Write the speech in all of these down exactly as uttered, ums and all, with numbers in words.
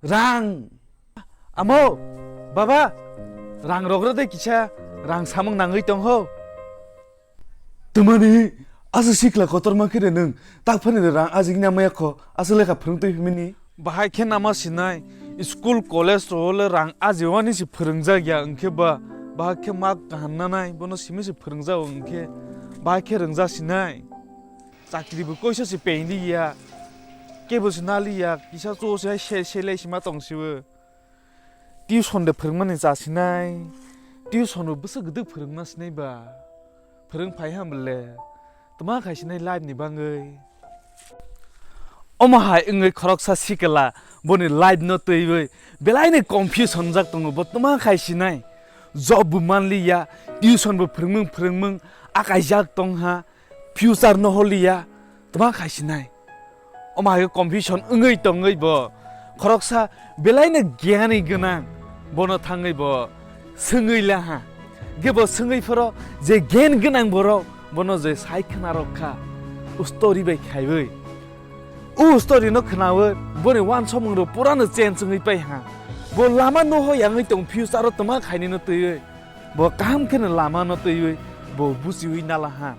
Rang. Amo, baba, rang rogro de kisa, rang samung nangwi tong ho. Twmani, aswk sikla kotorma khe de nwng, tak phani de rang ajik na maya kho, aswk lekha phwrwng twi himini. Bahai khe nama sinai, school, college rogole rang ajiwani si phwrwngjak ya, wngkhe ba, bahai khe ma kaham nanai, bono simi si phwrwngjak wngkhe, bahai khe rwngjak sinai. Chakri bo koiso se peng li ya, kebo se nali ya, kisa cho se hai se, se lai sima tong sibo. Tuition de phwrwngmani cha sinai, tuition bo bwswk gwdwk phwrwngma sinai ba, phwrwng phai ham le, tma khai sinai life ni bangwi. Omo hai wngwi khoroksa sikla boni life no twiwi belai ni confusion jak tongo, bo tma khai sinai, job bo man li ya, tuition bo phwrwngmung phwrwngmung akai jak tong ha, future no holi ya, tma khai sinai. Omo hai confusion wngwi tongwi bo khoroksa belai no gyani gwnang, bono thangwi bo swngwi la ha. Ge bo swngwi phoro je gyan gwnang borok bono je sai khna rok kha, u story bai khaiwi. U story no khnawi boni wansomung rok pura no change wngwi pai ha. Bo lama no ho yangwi tong future o tma khaini no twiwi. Bo kaham khe no lama no twiwi bo buchiwi nala ha.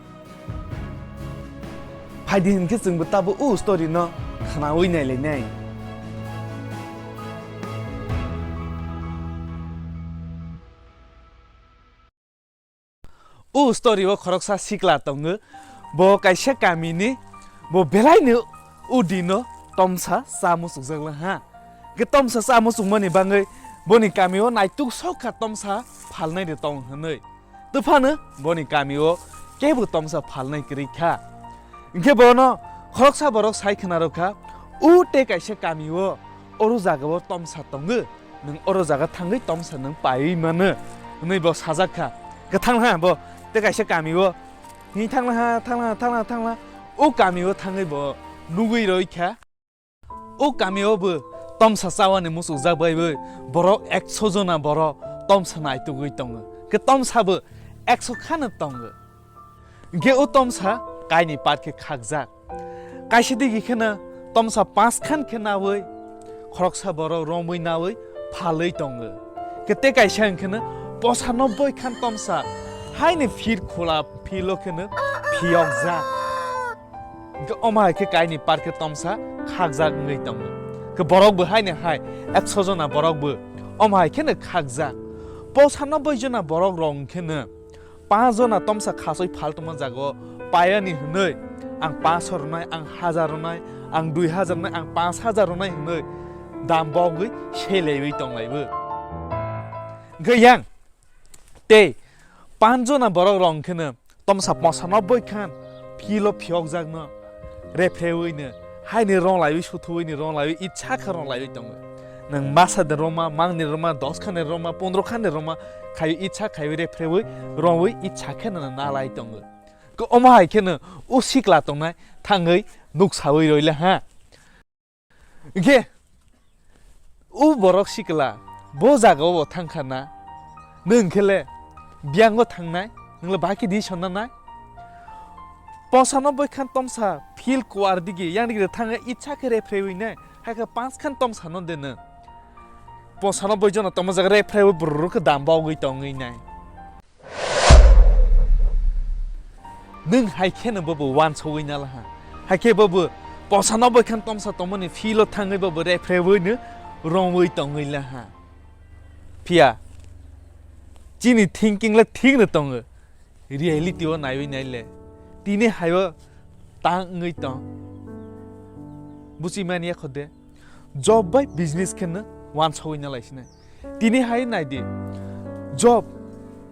Phaidi hinkhe chwngbo tabo u story no khnawi nailainai. U story o khoroksa sikla tongo, bo kaisa kamini, bo belaino u dino tomsa cha muchukjak lang ha. Khe tomsa cha muchukmani bangwi boni kamio naituk sok kha tomsa phalnai de tong hwnwi. Tei phano boni kamio kebo tomsa phalnai kwrwi kha. Hinkhe bono khoroksa borok sai khna rw kha, "U tei kaisa kamio oro jagao tomsa tongo, nwng oro jaga thangwi tomsa nwng paiwi mano," hwnwi bo sajak kha. Khe thang ha bo tei kaisa kamio, hi thang ha, thang ha, thang ha, thang ha, o kamio thangwi bo nugwi rwi kha. O kamio bo tomsa chawani muchukjak bai bo borok ekso jona borok tomsa naitugwi tongo. Khe tomsa bo ekso khano tongo. Hinkhe o tomsa kaini part khe khakjak. Kaisa digi kheno tomsa panch khan khe nawi khoroksa borok romwi nawi phalwi tongo. Khe tei kaisa hinkhe no posa nobboi khan tomsa haini field khula field o kheno phiyokjak. Hinkhe omo hai khe kaini part khe tomsa khakjak wngwi tongo. Khe borok bo haini hai ekso jona borok bo omo hai kheno khakjak. Posa nobboi jona borok rok hinkhe no panch jona tomsa khasoi phal tongma jago payani hwnwi ang panch so rwnai, ang hajar rwnai, ang dui hajar rwnai, ang panch hajar rwnai hwnwi dam bogwi selaiwi tonglaibo. Hinkhe yang tei panch jona borok rok hinkhe no tomsa posa nobboi khan field o phiyokjakno rephrewino haini ronglaiwi suthuwini ronglaiwi itsa khe ronglaiwi tongo. Nwng masa de roma, mangni roma, dos khani roma, pondro khani roma khaiwi itsa khaiwi rephrewwi rongwi itsa khe no nalai tongo. Khe omo hai kheno o sikla tongnai thangwi nuksawi roila ha. Hinkhe o borok sikla bo jagao bo thangkha na, nwng khe le biyango thangnai, nwng le bahai khe di sonna nai? Posa nobboi khan tomsa field kuar digi, yang digi thangwi itsa khe rephrewinai, hai khe panch khan tomsa no de nwng. Posa nobboi jona tongma jaga rephrewwi borok khe dam bogwi tongwi nai. Nwng hai kheno bobo wansogwi nalaha. Hai khe bobo posa nobboi khan tomsa tongmani field o thangwi bobo rephrewino romwi tongwi laha. Phiya chini thinking le thikno tongo. Reality o naiwi naile tini haio tang wngwi tong. Buchimani ekho de. Job bai business kheno wansogwi nalaisinai. Tini hai nai di, job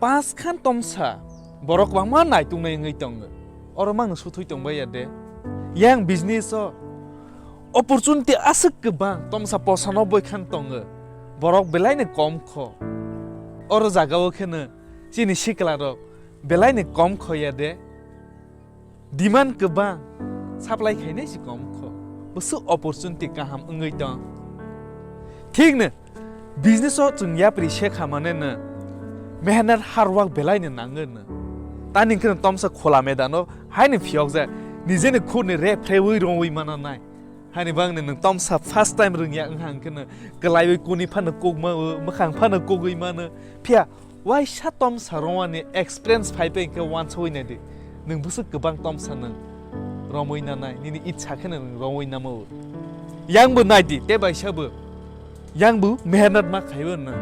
panch khan tomsa borok kwbangma naituknai wngwi tongo. Oro mangno suthui tongbai ya de. Yang business o opportunity aswk kwbang tomsa posa nobboi khan tongo. Borok belai ni kom kho. Oro jaga o kheno chini sikla rok belai ni kom kho ya de. Demand kwbang, supply khainai se kom kho. Bwswk opportunity kaham wngwi tong. Thikno, business o chwng yapri se kha mane no mehnat hard work belai no nango no. Tani kheno tomsa khola medano haino phiyokjak, nijeni khurni rephrewwi rongwi mana nai. Hani bangni nwng tomsa first time rwngya wngkha hwnkhe no kwlaiwi kuni phano kukma o, mwkhang phano kugwi mano. Phiya waisa tomsa romani experience phaipai hwnkhe wansugwi naidi. Nwng bwswk kwbang tomsa nwng romwi nanai, nini itsa kheno nwng romwi namo o. Yangbo naidi, tei baisabo. Yangbo mehnat ma khaiwi nwng.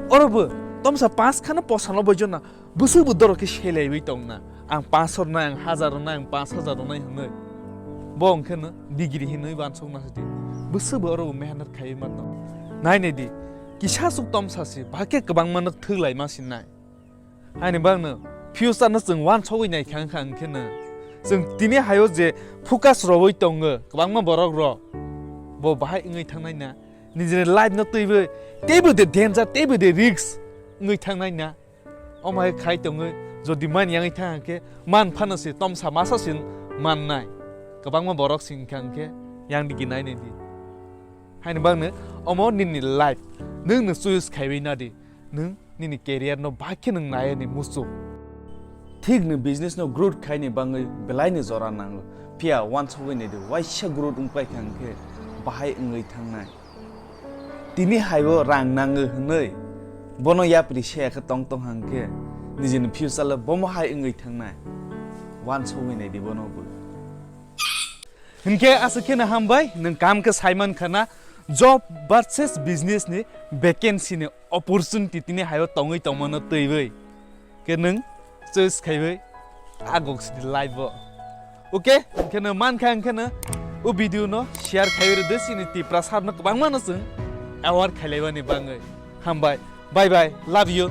Orobo tomsa pass khano posano boijo na. Bwswkbo dorok khe selaiwi tongna, ang pash rwnai, ang hazar rwnai, ang pash hazar rwnai hwnwi. Bo hwnkhe no degree hinwi wansukna sidi. Bwswkbo oro bo mehnat khaiwi ma tong. Nai nai di, kisa swk tomsa si, bahai khe kwbangma no thwk laima si nai. Haini bagno future no chwng wansugwi nai kha wngkha hwnkhe no. Chwng tini hayo je focus rwui tongo, kwbangma borok rok bo bahai wngwi thangnai na. Nijini life no twiwi teibo de danger, teibo de risk wngwi thangnai na. Omo hai khai tongwi jodi man yangwi thang khe man phano se tomsa masa se mannai. Kwbangma borok se wngkha hwnkhe yang digi nai nai di. Haini bagno omo nini life, nwng no choice khaiwi na di, nwng nini career no bahai khe nwng nai ni muchuk. Thik ni business no growth khai ni bagwi belai ni jora nango, phiya wansugwi nai di, waisa growth wngpai kha hwnkhe bahai wngwi thangnai. Tini haibo rang nango hwnwi bono yapri se khe tong tong hang khe nijini future le bomo hai wngwi thangnai. Wansugwi nai di bono bo. Hinkhe aswk kheno hambai, nwng kam khe sai man khana job versus business ni vacancy ni opportunity tini haibo tongwi tongmano twiwi. Khe nwng choice khaiwi agok sidi live bo. Okay, hwnkhe no mankha hwnkhe no o video no share khaiwi rwdi sini Tiprasa rok no kwbangma no chwng aware khailaibani bangwi. Hambai, bye bye, love you.